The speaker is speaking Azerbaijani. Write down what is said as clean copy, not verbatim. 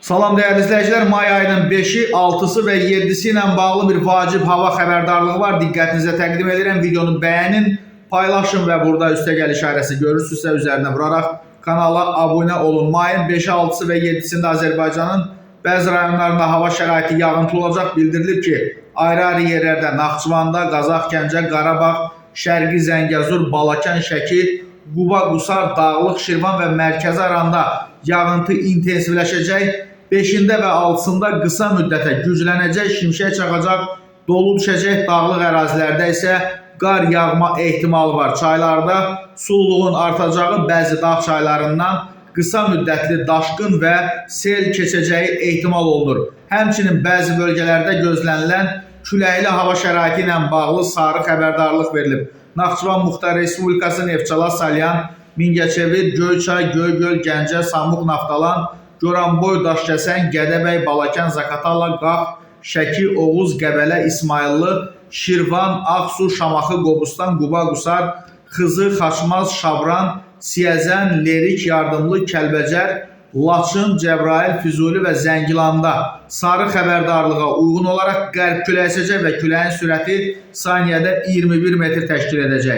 Salam dəyərli izləyicilər, may ayının 5-i, 6-sı və 7-si ilə bağlı bir vacib hava xəbərdarlığı var. Diqqətinizə təqdim edirəm. Videonu bəyənin, paylaşın və burada üstəgəl işarəsi görürsünüzsə üzərinə vuraraq kanala abunə olun. Mayın 5-i, 6-sı və 7-sində Azərbaycanın bəzi rayonlarında hava şəraiti yağıntılı olacaq. Bildirilib ki, ayrı-ayrı yerlərdə Naxçıvanda, Qazax, Gəncə, Qarabağ, Şərqi Zəngəzur, Balakən, Şəki, Quba, Qusar, Dağlıq, Şirvan və Mərkəzi Aranda yağıntı intensivləşəcək. 5-də və 6-sında qısa müddətə güclənəcək, şimşək çaxacaq, dolu düşəcək, dağlıq ərazilərdə isə qar yağma ehtimalı var. Çaylarda sululuğun artacağı, bəzi dağ çaylarından qısa müddətli daşqın və sel keçəcəyi ehtimal olunur. Həmçinin bəzi bölgələrdə gözlənilən küləkli hava şəraiti ilə bağlı sarı xəbərdarlıq verilib. Naxçıvan Muxtar Respublikası, Neftçala, Salyan, Mingəçevir, Göyçay, Göygöl, Gəncə, Samux, Naftalan, Goranboy, Daşkəsən, Gədəbəy, Balakən, Zaqatala, Qax, Şəki, Oğuz, Qəbələ, İsmayıllı, Şirvan, Ağsu, Şamaxı, Qobustan, Quba, Qusar, Xızı, Xaçmaz, Şabran, Siyəzən, Lerik, Yardımlı, Kəlbəcər, Laçın, Cəbrayıl, Füzuli və Zəngilanda sarı xəbərdarlığa uyğun olaraq qərb küləyi əsəcək və küləyin sürəti saniyədə 21 metr təşkil edəcək.